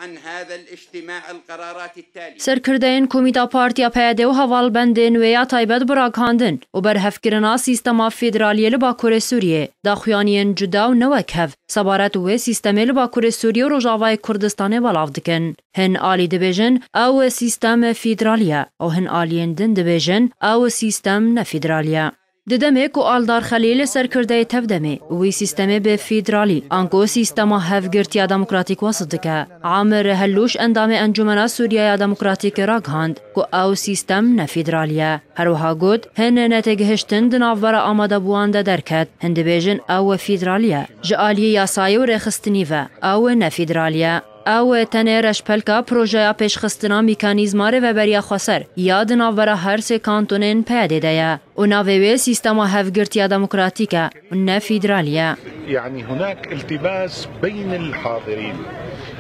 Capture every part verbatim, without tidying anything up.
عن هذا الاجتماع القرارات التالية. Serkirdeyên Komîta Partiya P Y D û hevalbendên wê ya taybet bi ragihandin û berhevkirina sîstema federaliyê li Bakurê Sûriyê daxuyaniyên cuda û ne wekhev sebaret wê sîstemê li Bakurê Sûriyê û Rojavayê Kurdistanê belav dikin. Hin alî dibêjin ew sîstem federalî ye û hin aliyên din dibêjin ew sîstem ne federalî ye. Di demê ku Aldar Xelîl serkirdeyê Tevdemê wî sîstemê bi federalî anku sîstema hevgirtiya demokratîk wesif dike, Amir Hellûş endamê Encûmena Sûriyeya Demokratîk ragihand ku ew sîstem ne federalî ye. Her wiha got, hin netêgihiştin di navbera amadebûwan de derket, hin dibêjin ew federalî ye. Ji aliyê yasayê û rêxistinî ve ew ne federalî ye. Ew tenê reşpelka projeya pêşxistina mîkanîzma rêveberiya xweser ya di navbera her sê kantonên P Y D de ye û navê wê sîstema hevgirtiya demokratîk e û ne federalî ye. يعني هناك التباس بين الحاضرين.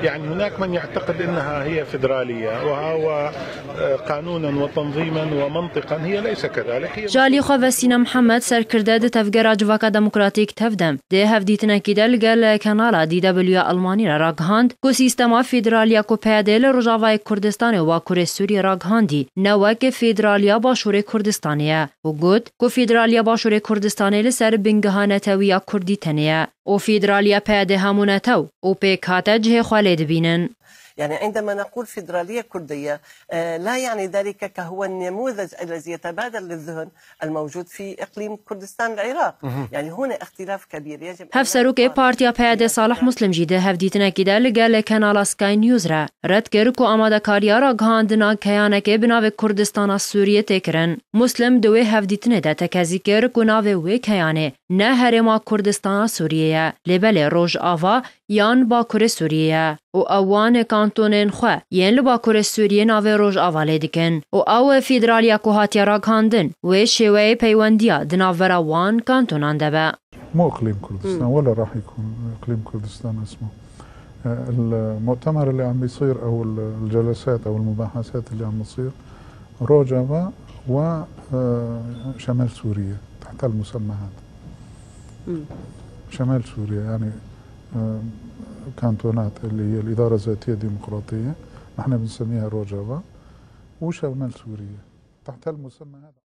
يعني هناك من يعتقد أنها هي فيدرالية، وهو، آه، قانونا وتنظيما ومنطقا هي ليس كذلك. هي Ji alî xwe ve Sîna Mihemed, serkirde di Tevgera Civaka Demokratîk Tevdem, di hevdîtinekî de li gel Kanala D W ya Almanî re ragihand ku sîstema federaliya ku P Y D li Rojavayê Kurdistanê û Bakurê Sûriyê ragihandî ne wek federaliya Başûrê Kurdistanê ye û got ku federaliya Başûrê Kurdistanê li ser bingeha netewî ya Kurdî tenê ye û federaliya P Y D hemû netew û pêkhate cihê xwe lê dibînin. يعني عندما نقول فيدرالية كردية، آه، لا يعني ذلك كهو النموذج الذي يتبادر للذهن الموجود في إقليم كردستان العراق. يعني هنا اختلاف كبير يجب أن Hevserokê Partiya P Y D Salih Muslim jî di hevdîtinekî de li gel Kanala Sky News re red kir ku amadekariya ragihandina keyanekê bi navê Kurdistana Sûriyê tê kirin. Muslim di wê hevdîtinê de tekezî kir ku navê wê keyanê ne Herêma Kurdistana Sûriyê ye, lê belê Rojava yan Bakurê Sûriyê ye û ew wan kantonên xwe yên li Bakurê Sûriyê navê Rojava lê dikin û ew federaliya ku hatiye ragihandin wê şêweyê peywendiya di navbera wan kantonan de be. مو إقليم كردستان، ولا راح يكون إقليم كردستان اسمه. آه، المؤتمر اللي عم بيصير أو ال-، الجلسات أو المباحثات اللي عم بتصير روجافا و، آه، شمال سوريا تحت المسمى هذا. شمال سوريا، يعني، آه، كانتونات اللي هي الإدارة الذاتية الديمقراطية، نحن بنسميها روجافا، وشمال سوريا تحت المسمى هذا.